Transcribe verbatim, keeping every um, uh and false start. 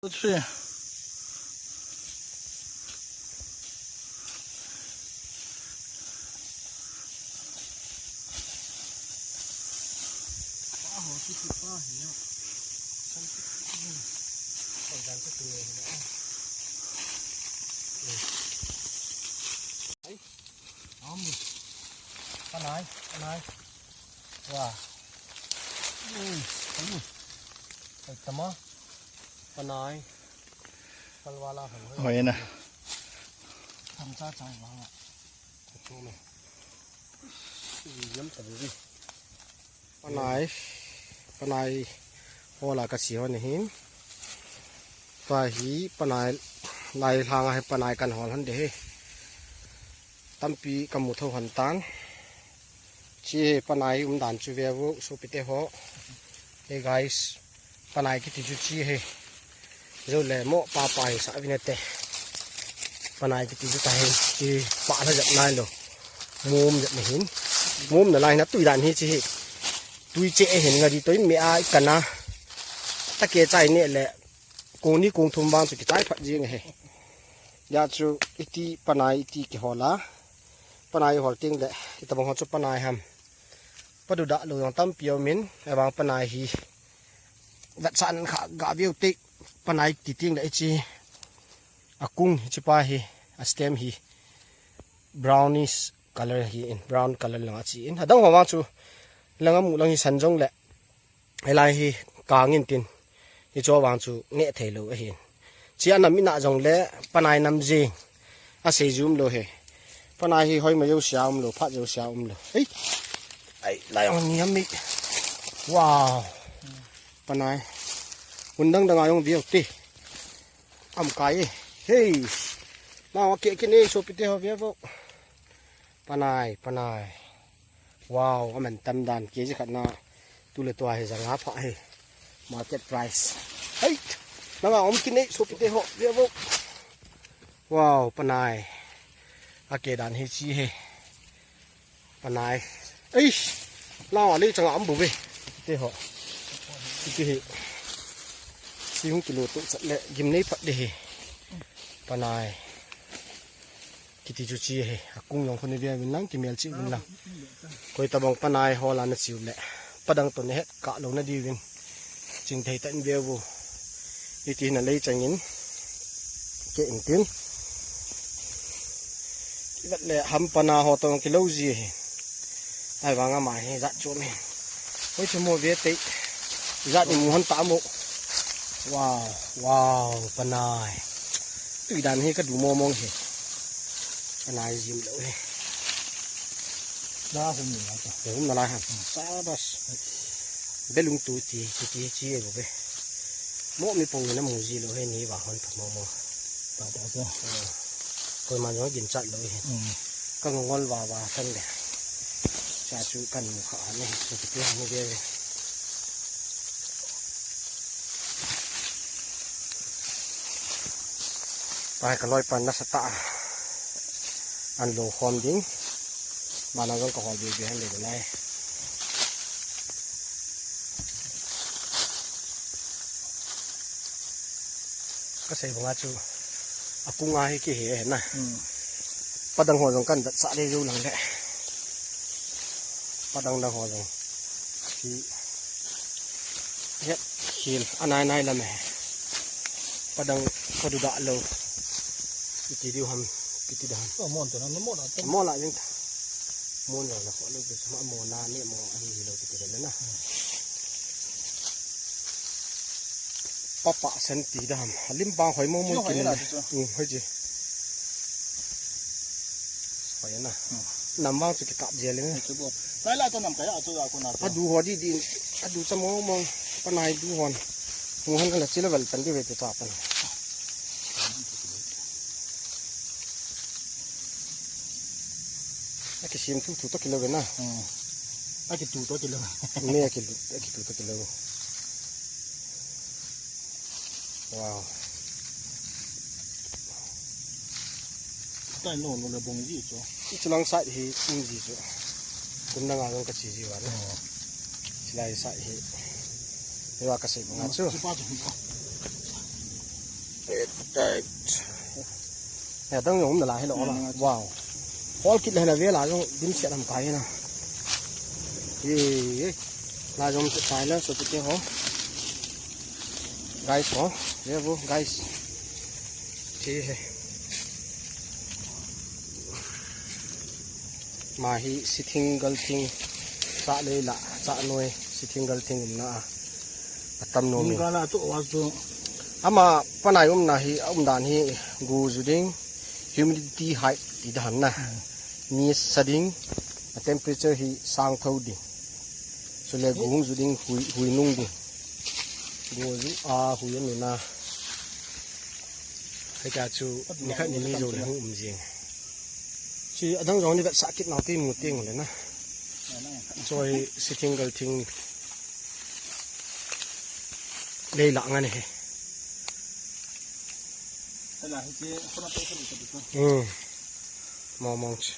Two, three. Panai, panai. Wa. Ui, ui. Ai, tama. Panai. Kalwala kan. Oi na. Tam cha cha wa. Chu me. Ui, yam ta bi. Panai, panai hola ka si hon hin. Tua hi panai lai langa hi panai kan hol hon de hi. Tampi ka mu tho hon tan. Chi hi panai um dan chu ve vu sopite ho. Hey guys, panai kiti chu chi hi. Zo le mo pa pa hi sa vin te. Panai kiti chu ta hin chi pa la jat nai lo. Mum jat na hin. Mum na lai na tui dan hi chi hi. Tui che e hin nga di toi me a i kana. Ta ke chai ne le. Kung ni kung thum vang chu ki chai phat jing he. Ya chu iti panai iti ki hola. Panai hol ting le. Ita bang ho chu panai ham. Padu da lo yong tam piu min. Avang panai hi. Vat san kha ga viu te. Panai ti ting le chi. A kung hi chi pa hi. A stem hi. Brownish color hi in. Brown color lang a chi in. Adang ho vang chu. Lang a mu lang hi san jong le. Helai hi kang in tin. Hi chu vang chu nge thei lo ahin. Chi a nam ina jong le panai nam jing. A sei jum lo he. Panai hi hoi ma yo sia um lo, phat yo sia um lo. Ei. Ai, lai ong ni ami. Wow. Panai. Undang dang ayong viau ti. Am kai e. Hey. Na wa ke ke ne sopite ho viau. Panai, panai. Wow, aman tam dan ke ji khat na. Tu le tua hi zanga pha hi. Market price. Hey. Na wa om ki ne sopite ho viau. Wow, panai. A ke dan hi chi hi. Panai. Eish. Lawa le changa am bu ve. Te ho. Ti hi. Si hung kilo tu chat le gim nei phat de hi. Panai. Kiti chu chi hi. Akung long khun ve min lang kimel chi min lang. Koi tabang panai hola na chiu le. Padang to ne het ka lo na di vin. Ching thei ta in ve vu. Iti na lei changin. Ke in tin. Kibat le ham pana ho tong kilo ji hi. Ai vang ama hi zat chu mi. Hoi chu mo ve te. Zat ni mu han ta mo. Wow, wow, panai. Tui dan hi ka du mo mong hi. Panai jim lo hi. Na hum ni la ta. Hum na la ha. Sabas. Belung tu ti, ti, ti, chi e bo be. Mo mi pong na mu ji lo he ni ba hon pa mo mo. Ta ta ta. Koi ma jong gin chat lo he. Ka ngol va va tan le. Cha chu kan mu kha ne, chu ti ha ni be be. Pai ka loi pan na sa ta. An lo khom ding. Bana jong ka hol be be han le lai. Ka sei banga chu a kunga hi ki he na. Padang ho jong kan dat sa le jo lang le. Padang dang ho jong. Ki het hil anai nai lam he. Padang ko du da lo. Iti diu ham, iti da ham. Mo to na mo la to. Mo la jing ta. Mo la la ko lo bi ma mo na ne mo ani lo kiti le na. Papa sen ti da ham. Lim bang hoi mo mo kin. Hoi ji. Hoi na. Nam bang chu ki kap je le na. Chu bo. Lai la to nam ka ya chu ya ko na. A du ho di di. A du cha mo mo. Panai du hon. Mo hon la chi le val tan di ve te cha pan. A kisim thu thu to kilo na. A kitu to kilo. Me a kitu, a kitu to kilo. Wow. Tai lo lo le bong ji cho. Ichulang side hi um ji cho. Kum na nga long ka chi ji wa na. Chilai side hi. Ni wa ka sei banga chu. Chi pa chu. Ya, dang jong um nalai hi lo. Wow. Hol kit le na ve la jong dim siat ham kai na. Ye, ye. La jong se tai la so te ho. Guys ho. Ve vo guys. Thi he. Ama hi sithing galthing, chah lei lah, chah noi, sithing galthing umna a, atam nom e. Gal a to wa chu. Ama panai umna hi, umdan hi, gu ju ding, humidity high ti dan na. Ni sa ding, a temperature hi sang tho ding. Chule gu hung ju ding, hui, hui nung ding. Gu ju a, hui anu na. Hei ta chu, ni khat ni ni jou le hung um jing. Chi adang jong ni vetsah kit nau ti mu ting le na. Choi sithing galthing. Lei lah ngan he. Hmm. Mong mong chi.